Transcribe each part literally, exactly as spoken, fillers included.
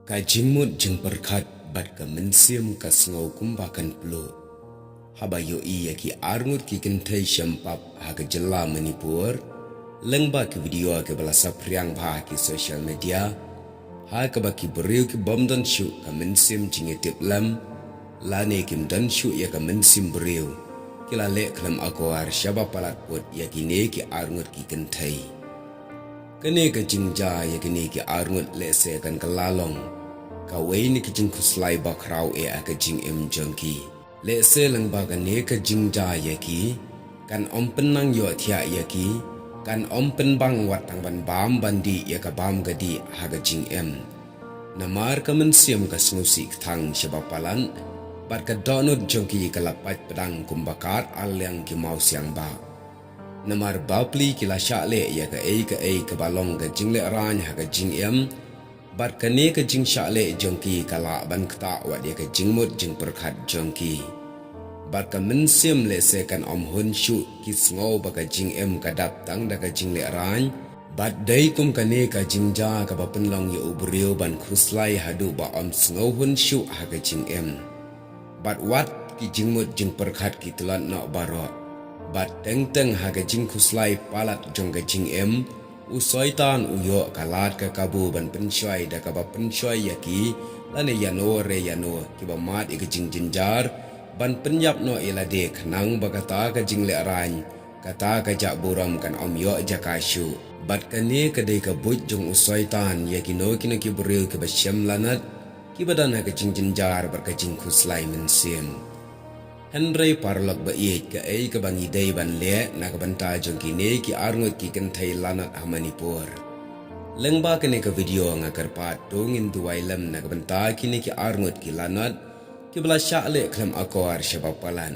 Ka jingmut jingpyrkhat bad ka mynsiem ka sngew kumba kan pluh. Haba ïohi ïa ki arngut ki kynthei shem pap ha ka jylla Manipur, lyngba ki video kiba la saphriang bha ha ki social media, ha kaba ki briew ki bym don shuh ka mynsiem jingïatiplem, lane kim don shuh ïa ka mynsiem briew, ki la leh khlem akor shaba palat put ïa kine ki arngut ki kynthei. Kane ka jingjia ïa kine ki arngut lehse kan kylla long kawei na ki jingkhuslai bakhraw eh ha ka jingim jong ki. Lehse lyngba kane ka jingjia ïa ki, kan ym pynnang ïohthiah ïa ki, kan ym pynbang wat tang ban bam ban dih ïa ka bam ka dih ha ka jingim. Namar ka mynsiem ka sngewsih kthang shaba palat, bad ka dohnud jong ki ka la pait pdang kumba kat arliang ki mawsiang bah. Namar bapli ki la shah leh ïa kaei kaei kaba long ka jinglehrain ha ka jingim, bad kane ka jingshah leh jong ki ka lah ban ktah wat ïa ka jingmut jingpyrkhat jong ki. Bad ka mynsiem lehse kan ym hun shuh ki sngew ba ka jingim ka dap tang da ka jinglehrain, bad dei kum kane ka jingjia kaba pynlong ïa u briew ban khuslai haduh ba ym sngew hun shuh ha ka jingim. Bad wat ki jingmut jingpyrkhat ki tlot noh baroh. Bad teng teng ha ka jingkhuslai palat jong ka jingim, u Soitan u ïoh ka lad ka kabu ban pynshoi da kaba pynshoi ïa ki, lane ïano re ïano kiba mad ïa ka jingjynjar, ban pynïap noh ïa lade khnang ba kata ka jinglehrain, kata ka jah burom kan ym ïoh jaka shuh. Bad kane ka dei ka buit jong u Soitan ïa kino kino ki briew kiba shem lanot, kiba don ha ka jingjynjar bad ka jingkhuslai mynsiem. Hynrei paralok ba ïeit, kaei kaba ngi dei ban leh na ka bynta jong kine ki arngut ki kynthei lanot ha Manipur? Lyngba kane ka video nga kyrpad to ngin duwai lem na ka bynta kine ki arngut ki lanot, kiba la shah leh khlem akor shaba palat.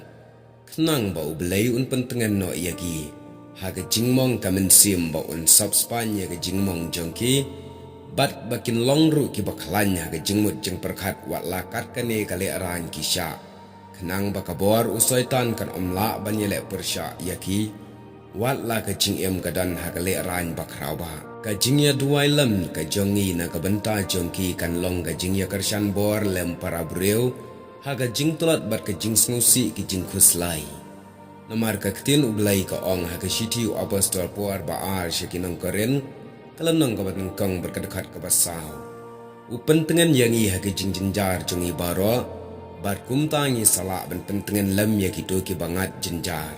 Khnang ba U Blei un pyntngen noh ïa ki ha ka jingmong ka mynsiem, ba un sop spaiñ ïa ka jingmong jong ki, bad ba kin long ruh kiba khlaiñ ha ka jingmut jingpyrkhat wat la kat kane ka lehrain ki shah. Khnang ba ka bor u Soitan kan ym lah ban ïaleh pyrshah ïa ki, wat la ka jingim ka don ha ka lehrain bakhraw bah. Ka jingïaduwai lem ka jong ngi na ka bynta jong ki kan long ka jingïakyrshan bor lem para briew, ha ka jingtlot bad ka jingsngewsih ki jingkhuslai. Namar ka ktien U Blei ka ong ha ka shithi u Apostol Paul ba ar sha ki nong Korinth, ka lynnong kaba nyngkong bad ka dkhot kaba saw. U pyntngen ïa ngi ha ka jingjynjar jong ngi baroh, bad kumta ngi sa lah ban pyntngen lem ïa kito kiba ngat jynjar,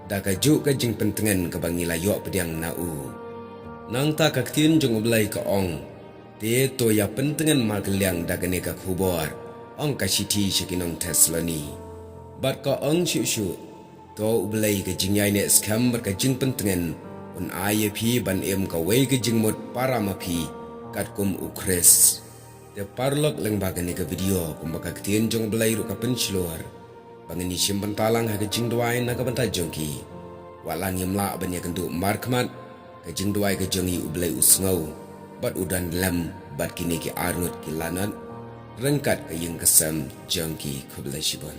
da kajuh ka jingpyntngen kaba ngi la ïoh pdiang na u. Nangta ka ktien jong U Blei ka ong, te to ïa pyntngen markylliang da kane ka khubor, ong ka shithi sha ki nong Thessaloni. Bad ka ong shuh shuh, to U Blei ka jingïaineh skhem bad ka jingpyntngen un ai ïa phi ban im kawei ka jingmut para ma phi, katkum U Khrist. Te paralok, lyngba kane ka video, kumba ka ktien jong U Blei ruh ka pynshlur, ba ngin ïashim bynta lang ha ka jingduwai na ka bynta jong ki. Wat la ngim lah ban ïakynduh markhmat, ka jingduwai ka jong ngi U Blei u sngew, bad u don lem bad kine ki arngut ki lanot, ryngkat ka ïing ka sem jong ki. Khublei shibun.